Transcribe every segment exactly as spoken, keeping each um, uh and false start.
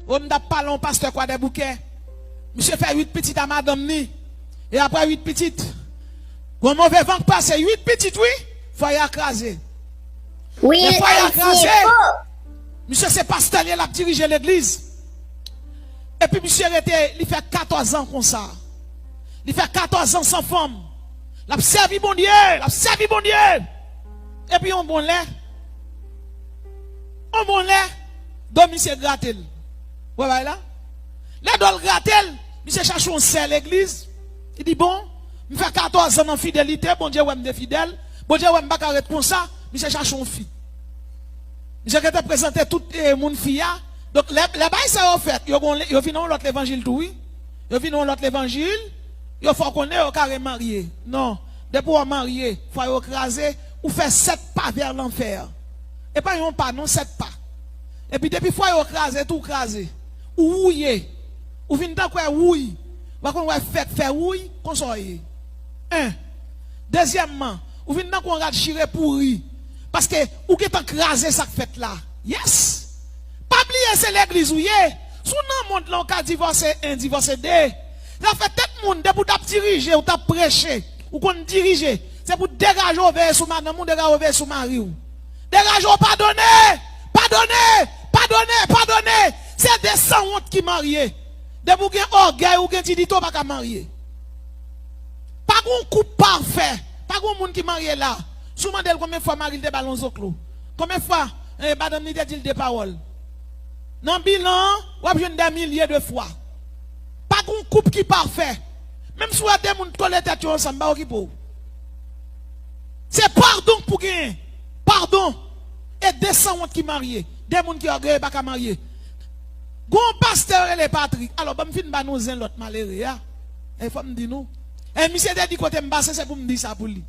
O, m t ap pale yon pastè Kwadèboukè. Misye fè uit pitit a madanm ni. E apre uit pitit, yon move van k pase, uit pitit, wi, fwaye a kraze. Wi, men fwaye a kraze. Misye se pastè, li l ap dirije legliz. Epi misye rete, li fè katòz an konsa. Li fè katòz an san fanm. L ap sèvi Bondye, l ap sèvi Bondye. Epi yon bon lè, yon bon lè, do misye grate l. Ou wè bagay la? Lè do l grate l, misye chache yon sè legliz. Li di, bon, m fè katòz an nan fidelite, Bondye wè m te fidèl. Bondye wè m pa ka ret konsa, misye chache yon fi. Misye gentan prezante tout eh, moun fi a. Donk, lè, lè bagay sa yo fèt, yo, gon, yo vin yon lòt levanjil tou, wi. Yo vin yon lòt levanjil, yo fè w konnen yo ka remarye. Non, depi w marye, fwaye w kraze, ou fè sèt pa vè lanfè. E pa yon pa, non, sèt pa. Epi depi fwaye w kraze, tou kraze. Ou wouye. Ou vin tankou wè wouy. W a konn wè fèk fè wouy, konsa w ye. En. Dezyèmman, ou vin tankou yon rad chire pouri. Paske ou gentan kraze sa k fèt la. Yes! Pa bliye se legliz ou ye. Si w nan mond lan, ou ka divòse en, divòse de. Sa fè tèt moun, depi w t ap dirije, ou t ap preche, ou konn dirije. Se pou degaje w veye sou madanm ou, degaje w veye sou mari w. Degaje w padone! Padone! Padone! Padone! Se de sanwont ki marye. Depi w gen ògèy, ou gen didite, w pa ka marye. Pa gen yon koup pafè. Pa gen yon moun ki marye la. Si w mande l konbyen fwa mari l te ba l yon zoklo. Konbyen fwa eh, madanm li te di l de pawòl. Nan bilan an, w ap jwenn dè milye de fwa. Pa gen yon koup ki pafè. Menm si w wè de moun kole tèt yo ansanm, pa okipe w. Se padon k pou genyen. Padon. E de sanwont ki marye. De moun ki ògeye pa ka marye. Gon pastè yo rele Patrick. Alò, ban m fin ba nou zen lòt malere a. E fò m di nou. E misye te di kote m pase, se pou m di sa pou li.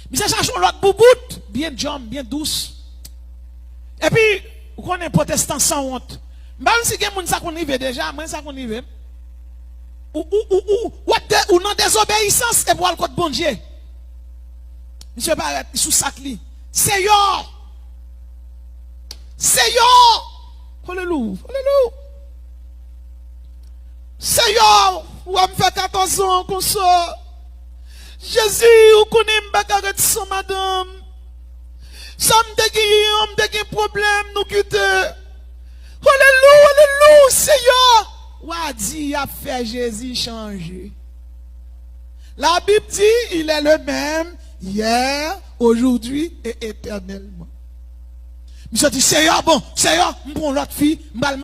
Misye chache yon lòt boubout, byen djanm, byen dous. Epi, ou konnen pwotestan sanwont. M pa konn si gen moun sa konn rive deja, mwen sa konn rive m. Ou, ou, ou, ou, w ap de, ou nan dezobeyisans epi w al kot Bondye. Misye parèt, li sou sak li. Seyè! Seyè! Alelouya! Alelouya! Seyè, ou wè m fè katòz an konsa. Jezi, ou konnen m pa ka ret san madanm. Sa m te genyen an, m te gen pwoblèm, nou kite. Alelouya, alelouya, Seyè. W a di y ap fè Jezi chanje. La Bible dit, il est le même hier, aujourd'hui et éternellement. Misye di, Seyè, bon, Seyè, m pran lòt fi, m pral